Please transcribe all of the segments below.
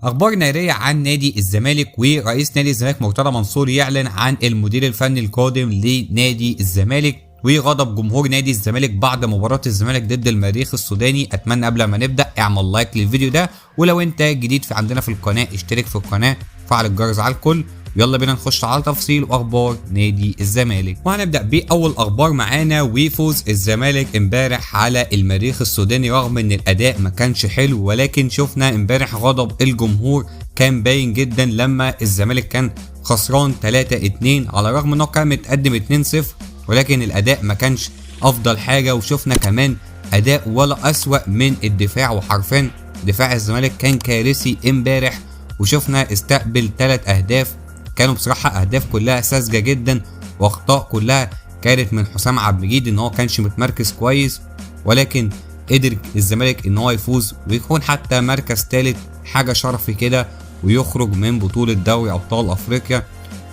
اخبار نارية عن نادي الزمالك، ورئيس نادي الزمالك مرتضى منصور يعلن عن المدير الفني القادم لنادي الزمالك، وغضب جمهور نادي الزمالك بعد مباراة الزمالك ضد المريخ السوداني. اتمنى قبل ما نبدا اعمل like للفيديو ده، ولو انت جديد في عندنا في القناة اشترك في القناة، فعل الجرس على الكل. يلا بينا نخش على تفصيل واخبار نادي الزمالك. وهنبدا باول اخبار معانا، وفوز الزمالك امبارح على المريخ السوداني رغم ان الاداء ما كانش حلو، ولكن شفنا امبارح غضب الجمهور كان باين جدا لما الزمالك كان خسران 3-2 على الرغم انه كان متقدم 2-0، ولكن الاداء ما كانش افضل حاجة. وشفنا كمان اداء ولا اسوأ من الدفاع، وحرفيا دفاع الزمالك كان كارثي امبارح، وشفنا استقبل 3 اهداف كانوا بصراحة اهداف كلها ساذجة جدا، واخطاء كلها كانت من حسام عبد المجيد ان هو كانش متمركز كويس، ولكن قدر الزمالك ان هو يفوز ويكون حتى مركز ثالث، حاجة شرفي كده، ويخرج من بطوله دوري ابطال افريقيا.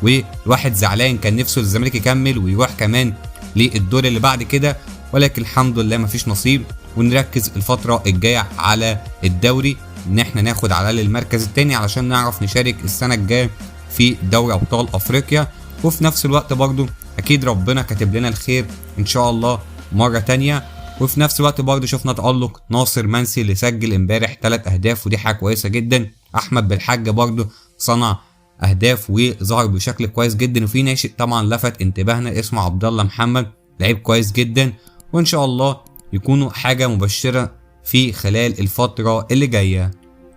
والواحد زعلان، كان نفسه الزمالك يكمل ويروح كمان للدور اللي بعد كده، ولكن الحمد لله مفيش نصيب. ونركز الفترة الجاية على الدوري، ان احنا ناخد على الاقل المركز الثاني علشان نعرف نشارك السنة الجاية في دوري ابطال افريقيا. وفي نفس الوقت برضو اكيد ربنا كاتب لنا الخير ان شاء الله مرة تانية. وفي نفس الوقت برضو شفنا تألق ناصر منسي اللي سجل امبارح 3 اهداف، ودي حاجة كويسة جدا. احمد بالحاج برضو صنع اهداف وظهر بشكل كويس جدا. وفي ناشئ طبعا لفت انتباهنا اسمه عبد الله محمد، لعيب كويس جدا، وان شاء الله يكونوا حاجة مبشرة في خلال الفترة اللي جاية.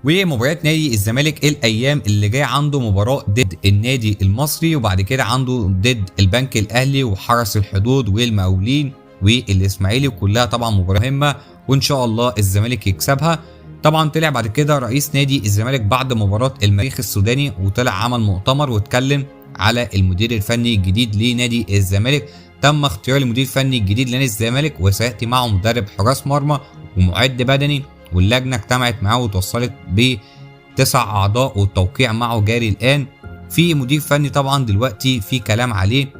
ومباريات نادي الزمالك الايام اللي جاية، عنده مباراة ضد النادي المصري، وبعد كده عنده ضد البنك الاهلي وحرس الحدود والمقاولين والاسماعيلي، وكلها طبعا مباراة مهمة، وان شاء الله الزمالك يكسبها. طبعا طلع بعد كده رئيس نادي الزمالك بعد مباراة المريخ السوداني، وطلع عمل مؤتمر واتكلم على المدير الفني الجديد لنادي الزمالك. تم اختيار المدير الفني الجديد لنادي الزمالك، وسياتي معه مدرب حراس مرمى ومعد بدني، واللجنة اجتمعت معاه وتوصلت ب9 اعضاء، والتوقيع معه جاري الان. في مدير فني طبعا دلوقتي في كلام عليه،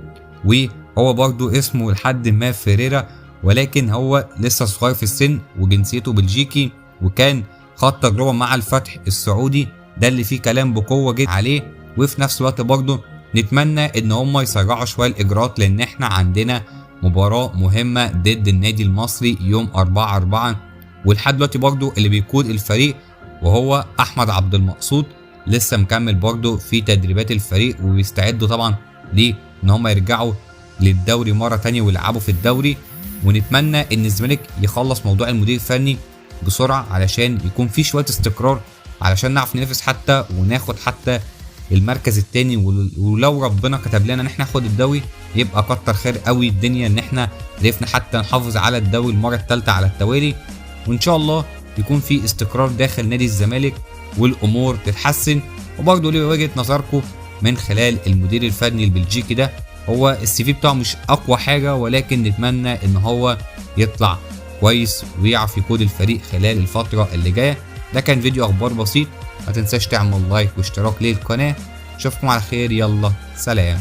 وهو برضو اسمه لحد ما فيريرا، ولكن هو لسه صغير في السن وجنسيته بلجيكي، وكان خد تجربه مع الفتح السعودي، ده اللي فيه كلام بقوة جدا عليه. وفي نفس الوقت برضو نتمنى ان هم يسرعوا شوية الاجراءات، لان احنا عندنا مباراة مهمة ضد النادي المصري يوم 4/4، ولحد دلوقتي برضو اللي بيقود الفريق وهو احمد عبد المقصود لسه مكمل برضو في تدريبات الفريق، وبيستعدوا طبعا ليه ان هم يرجعوا للدوري مرة تانية ويلعبوا في الدوري. ونتمنى ان الزمالك يخلص موضوع المدير الفني بسرعة علشان يكون في شوية استقرار، علشان نعرف ننافس حتى وناخد حتى المركز الثاني، ولو ربنا كتب لنا ان احنا ناخد الدوري يبقى كتر خير قوي الدنيا ان احنا عرفنا حتى نحافظ على الدوري المرة الثالثة على التوالي. وان شاء الله يكون في استقرار داخل نادي الزمالك والامور تتحسن. وبرضه ليه وجهه نظركم من خلال المدير الفني البلجيكي ده، هو ال CV بتاعه مش اقوى حاجة، ولكن نتمنى ان هو يطلع كويس ويعرف يقود الفريق خلال الفترة اللي جاية. ده كان فيديو اخبار بسيط، ما تنساش تعمل like واشتراك للقناة. اشوفكم على خير، يلا سلام.